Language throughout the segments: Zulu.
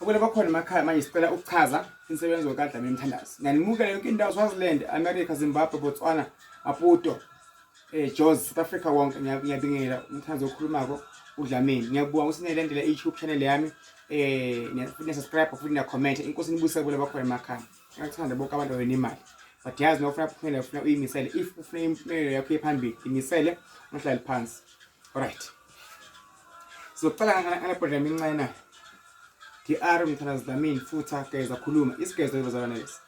Okwele bakhona emakhaya manje sicela ukuchaza insebenzo kaDlamini Mthandazi. Ngiyanimukela yonke indawo Swaziland, America, Zimbabwe, Botswana, Maputo, Jos, South Africa wonke ngiyabingelela umthandazo okhulumako uDlamini. Ngiyabonga ukuthi niyayilandela i-YouTube channel yami futhi niya-subscribe futhi niya-comment. Inkosi inibusise kule bakhona emakhaya. Ngiyakuthanda bonke abantu wena imali. But yazi nofuna uphumelele ufuna uyimisele. If ufuna impumelelo yakho iye phambili, imisele ungahlali phansi. Alright. Sizoqala ngale bhodlela emincane na. DR Mthandazi Dlamini futha geza khuluma isigezo bazalwane lesi.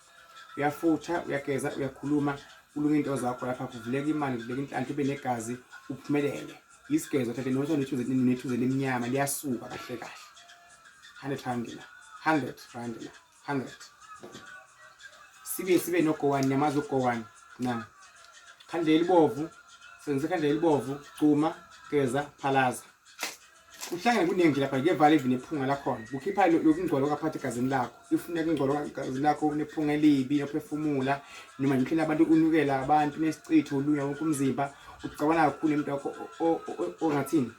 Uyafutha, uyageza, uyakhuluma, ulunga into zakho lapha kuvuleka imali, kuvuleka inhlanhla ube negazi uphumelele. Isigezo thathe notho nethuze nethuze lemnyama liyasuka kahle kahle. 100 rand la. 100 rand la. 100. Sibe sibe nogowani niyamazi ugowani na. Khandlela elibovu, senze ikhandlela elibovu, gcuma, geza, phalaza. Kuhlangene kuningi nje lapha kuyevala even nephunga lakhona. Kukhipha lokungcola okaphathi egazini lakho. Ifuna kungcola egazini lakho unephunga elibi nophefumula noma nje abantu unukela abantu nesichitho ulunya wonke umzimba ucabana kakhulu umuntu wakho ongathini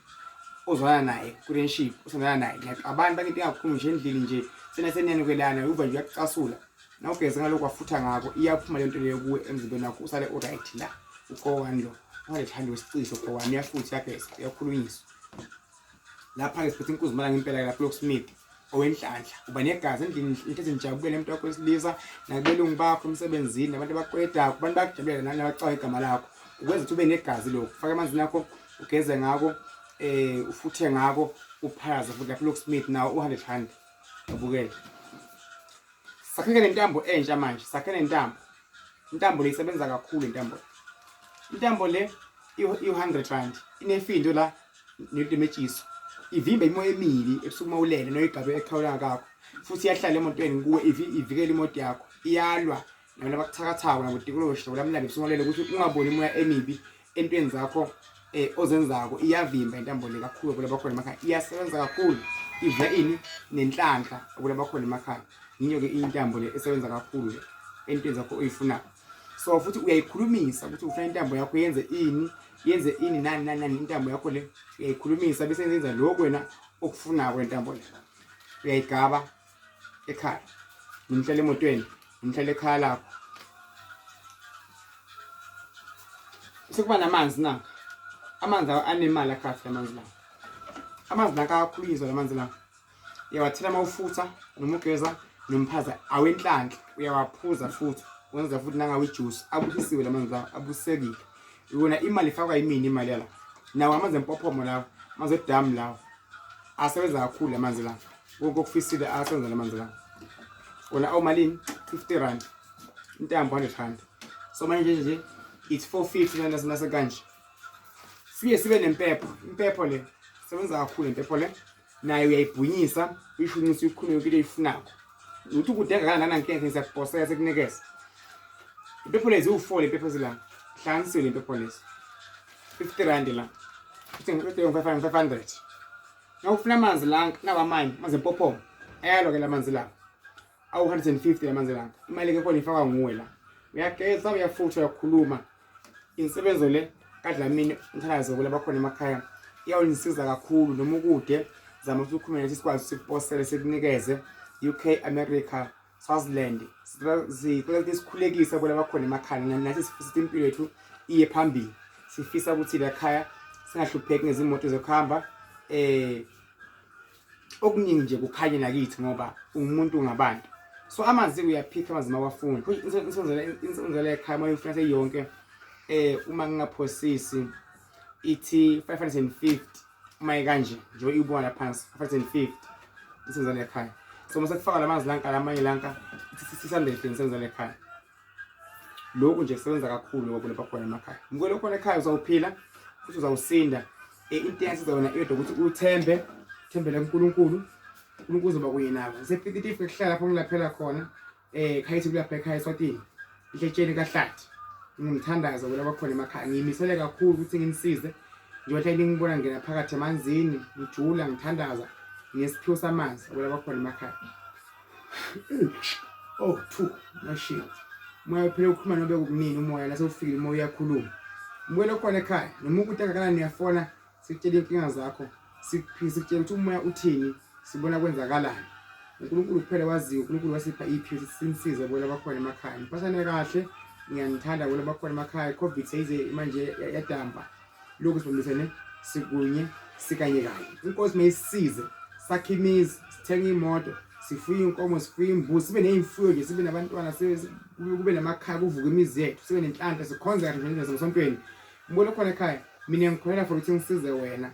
ozwana naye ku-relationship osondana naye ngiyaxabana bantu into engakhulumi nje endlini nje sena seniyanukelana uva nje uyakucasula nawugeze ngalokhu wafutha ngako iyaphuma le nto leyo kuwe emzimbeni wakho usale u-right la ukowani lo ungalethandi wesicisho kowani uyafutha uyageza uyakhulunyiswa lapha-ke siphethe inkuzimala ngempela-ke lapho lokusmith owenhlanhla uba negazi endlini into ezinjabulele umuntu wakho wesilisa nakubelungu bakho emsebenzini nabantu abakwedako abantu bayakujabulela nabacaba igama lakho ukwenza ukuthi ube negazi lokhu faka emanzini akho ugeze ngako ufuthe ngako uphalaze futhi lapho locksmith nawo u-100 rand ubukele sakheke nentambo entsha manje sakhe nentambo intambo le isebenza kakhulu intambo intambo le i-100 rand inefindo la nelemetshiso ivimba imoya emibi ebusuku uma ulele noyigabe ekhawula kakho futhi iyahlala emotweni kuwe ivikela imoto yakho iyalwa nabantu abakuthakathako nabotikoloshi nabolamlando ebusuku ulele ukuthi ungaboni imoya emibi entweni zakho ozenzako iyavimba intambo le kakhulu kula bakhona emakhaya iyasebenza kakhulu ivula ini nenhlanhla kula bakhona emakhaya yiyo ke intambo le esebenza kakhulu le entweni zakho oyifunayo so futhi uyayikhulumisa ukuthi ufuna intambo yakho yenze ini yenze ini nani nani nani intambo yakho le uyayikhulumisa bese yenza lokho wena okufunako intambo le uyayigaba ekhaya nimhlala emotweni nimhlala ekhaya lakho sekuba namanzi nanka amanzi anemali akhathi lamanzi lawo amanzi nanka ayakhulunyiswa lamanzi lawo uyawathela uma ufutha noma ugeza nomphaza awenhlanhla uyawaphuza futhi wenza futhi nangawo ijuice abusisiwe lamanzi lawo abusekile yona imali ifakwa yimini imali yala nawo amanzi empophomo lawo amanzi edamu lawo asebenza kakhulu amanzi lawo konke okufisile asebenza lamanzi lawo wona awumalini 50 rand intambo 100 rand so manje nje it's 450 nase kanje siye sibe nempepho impepho le sebenza kakhulu impepho le nayo uyayibhunyisa uyishunqisa uyikhulume yonke into oyifunako ukuthi ukude kangakanani nankinga siyakuposela sikunikeza impepho lezi uwu-four le mpepho zila hlanganisiwe le mpepho lezi 50 rand la futhi ngi-500 nawufuna amanzi la nawa amanye amanzi empophomo ayalwa ke la manzi la awu-150 lamanzi la imali ke khona ifakwa nguwe la uyageza uyafutha uyakhuluma insebenzo le kaDlamini umthakazi kula bakhona emakhaya iyawunisiza kakhulu noma ukude zama ukuthi ukhulume nathi sikwazi sikuposele sikunikeze UK America Swaziland sicela ukuthi sikhulekise kula bakhona emakhaya nathi sifisa ukuthi impilo yethu iye phambili sifisa ukuthi la khaya singahlupheki ngezimoto zokuhamba okuningi nje kukhanye nakithi ngoba ungumuntu ngabantu so amanzi uyaphikha amanzi mawafuni insonzela ekhaya uma uyifuna seyonke uma ngingaphosisi ithi 550 uma ikanje nje uyibona phansi 550 insonzela ekhaya so uma sekufaka lamanzi lanka lamanye lanka ithi 600 insonzela ekhaya lokhu nje kusebenza kakhulu ngoba lapha khona emakhaya mkwelo khona ekhaya uzawuphila futhi uzawusinda into eyasiza wena iyodwa ukuthi uthembe thembele kuNkulunkulu uNkulunkulu uzoba kunye nawe ngisepikitifu ekuhlala lapho ngilaphela khona khayithi kulapha ekhaya eSwatini ihletsheni kaHlathi ngimthandazo kulaba khona emakhaya ngiyimisele kakhulu ukuthi nginisize njengoba hlale ngibona ngena phakathi emanzini ngijula ngithandaza ngesiphiwo samanzi kulaba khona emakhaya oh two mashiya umoya uphele ukhuluma nobe kukunini umoya la sewufikile umoya uyakhuluma mbukele khona ekhaya noma ukuthi kangakanani uyafona sikutshela inkinga zakho sikuphise sikutshela ukuthi umoya uthini Sibona kwenzakalani. UNkulunkulu kuphela waziyo, uNkulunkulu wasipha iphi ukuthi sinisize bona abakhona emakhaya. Niphathane kahle, ngiyanithanda bona abakhona emakhaya. Covid seyize manje yadamba. Lokhu sibambisene sikunye sikanye kanye. Inkosi mayisize sakhe imizi, sithenge imoto, sifuye inkomo, sifuye imbuzi, sibe neyimfuyo nje, sibe nabantwana, kube namakhaya, kuvuke imizi yethu, sibe nenhlanhla, sikhonze kahle nje nasesontweni. Mbona khona ekhaya, mina ngikholela for ukuthi ngisize wena.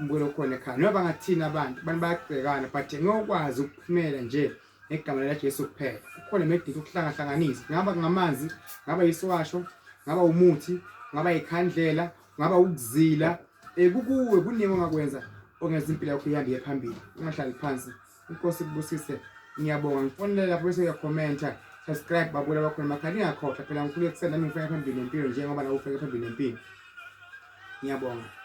Mbona khona ekhaya. Noma bangathini abantu, abantu bayagxekana but ngokwazi ukuphumela nje ngegama likaJesu kuphela. Kukhona medic ukuhlangahlanganisa. Ngaba ngamanzi, ngaba isiwasho, ngaba umuthi, ngaba ikhandlela, ngaba ukuzila. Eh kukuwe kuningi ongakwenza ongenza impilo yakho ihambe iye phambili. Ungahlali phansi. Inkosi ikubusise. Ngiyabonga. Ngifonele lapho bese uyakhomenta. Subscribe babula bakhona emakhaya. Ningakhohlwa phela ngikhule ekuseni nami ngifike phambili nempilo njengoba nawe ufike phambili nempilo. Ngiyabonga.